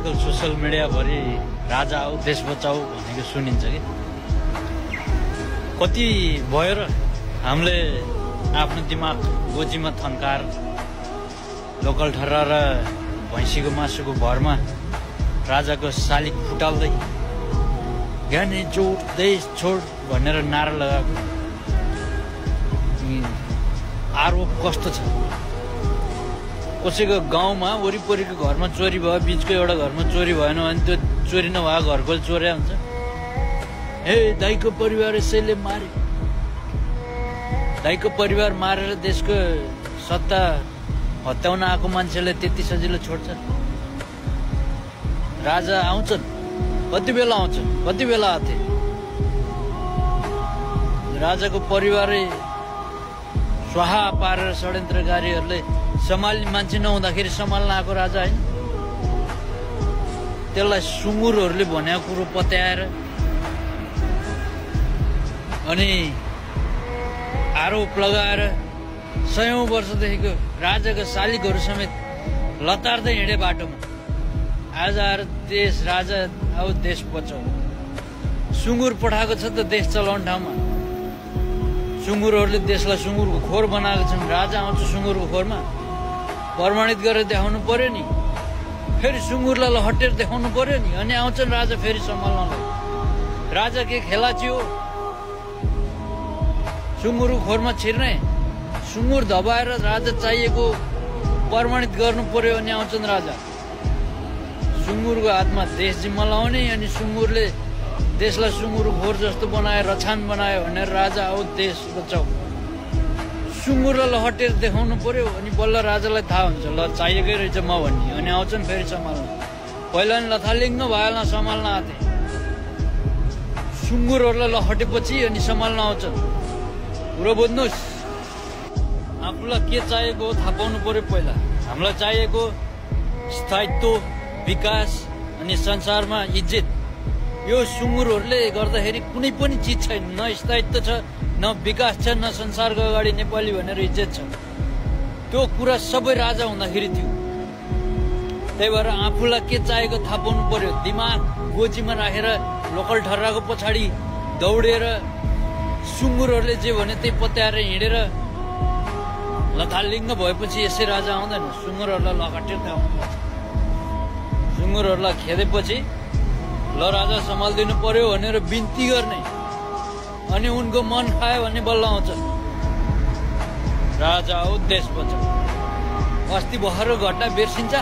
आजकल सोसियल मिडियाभरि राजा आऊ देश बचाऊ भनेको सुनिन्छ कि कति भयो र हामीले आफ्नो दिमाग गोजीमा थन्काएर लोकल ठर्रा र भैँसीको मासुको भरमा राजाको शालिग फुटाल्दै ज्ञाने जोड देश छोड भनेर नारा लगाएको आरोप कस्तो छ। कसैको गाउँमा वरिपरिको घरमा चोरी भयो, बिचको एउटा घरमा चोरी भएन भने त्यो चोरी नभएको घरको चोर्या हुन्छ। हे दाइको परिवार यसैले मारे, दाइको परिवार मारेर देशको सत्ता हत्याउन आएको मान्छेले त्यति सजिलो छोड्छ? राजा आउँछन्, कति बेला आउँछन्, कति बेला आथे। राजाको परिवारै स्वाहा पारेर षड्यन्त्रकारीहरूले सम्हाल्ने मान्छे नहुँदाखेरि सम्हाल्न आएको राजा होइन। त्यसलाई सुँगुरहरूले भनेको कुरो पत्याएर अनि आरोप लगाएर 100औं वर्षदेखिको राजाको शालिगहरू समेत लतार्दै हिँडे बाटोमा। आज आएर देश राजा आऊ देश बचाऊ। सुँगुर पठाएको छ त देश चलाउने ठाउँमा। सुँगुरहरूले देशलाई सुँगुरको खोर बनाएको छन्। राजा आउँछ सुँगुरको खोरमा, प्रमाणित गरेर देखाउनु पर्यो नि। फेरि सुँगुरलाई लहटेर देखाउनु पर्यो नि, अनि आउँछन् राजा फेरि सम्हाल्नलाई। राजा के खेलाची हो? सुँगुरको खोरमा छिर्ने, सुँगुर दबाएर राजा चाहिएको प्रमाणित गर्नु पर्यो अनि आउँछन् राजा। सुँगुरको हातमा देश जिम्मा लाउने अनि सुँगुरले देशलाई सुँगुरको खोर जस्तो बनायो, रछान बनायो भनेर राजा आऊ देश बचाऊ। सुँगुरलाई लहटेर देखाउनु पर्यो अनि बल्ल राजालाई थाहा हुन्छ ल चाहिएकै रहेछ म भन्ने, अनि आउँछन् फेरि सम्हाल्न। पहिला नि लथालिङ्ग भएन सम्हाल्न आथे। सुँगुरहरूलाई लहटेपछि अनि सम्हाल्न आउँछन्। कुरो बुझ्नुहोस्, आफूलाई के चाहिएको हो थाहा पाउनु पर्यो। पहिला हामीलाई चाहिएको स्थायित्व, विकास अनि संसारमा इज्जत। यो सुँगुरहरूले गर्दाखेरि कुनै पनि चिज छैन, न स्थायित्व छ, न विकास छ, न संसारको अगाडि नेपाली भनेर इज्जत छ। त्यो कुरा सबै राजा हुँदाखेरि थियो। त्यही भएर आफूलाई के चाहिएको थाहा पाउनु पर्यो। दिमाग गोजीमा राखेर लोकल ठर्राको पछाडि दौडेर सुँगुरहरूले जे भने त्यही पत्याएर हिँडेर लथालिङ्ग भएपछि यसै राजा आउँदैन। सुँगुरहरूलाई लहटेर देखाउनुपर्छ। सुँगुरहरूलाई खेदेपछि ल राजा सम्हालिदिनु पर्यो भनेर बिन्ती गर्ने, अनि उनको मन खायो भने बल्ल आउँछ राजा हो देश बचाऊ। अस्ति भर्खर घटना बिर्सिन्छ।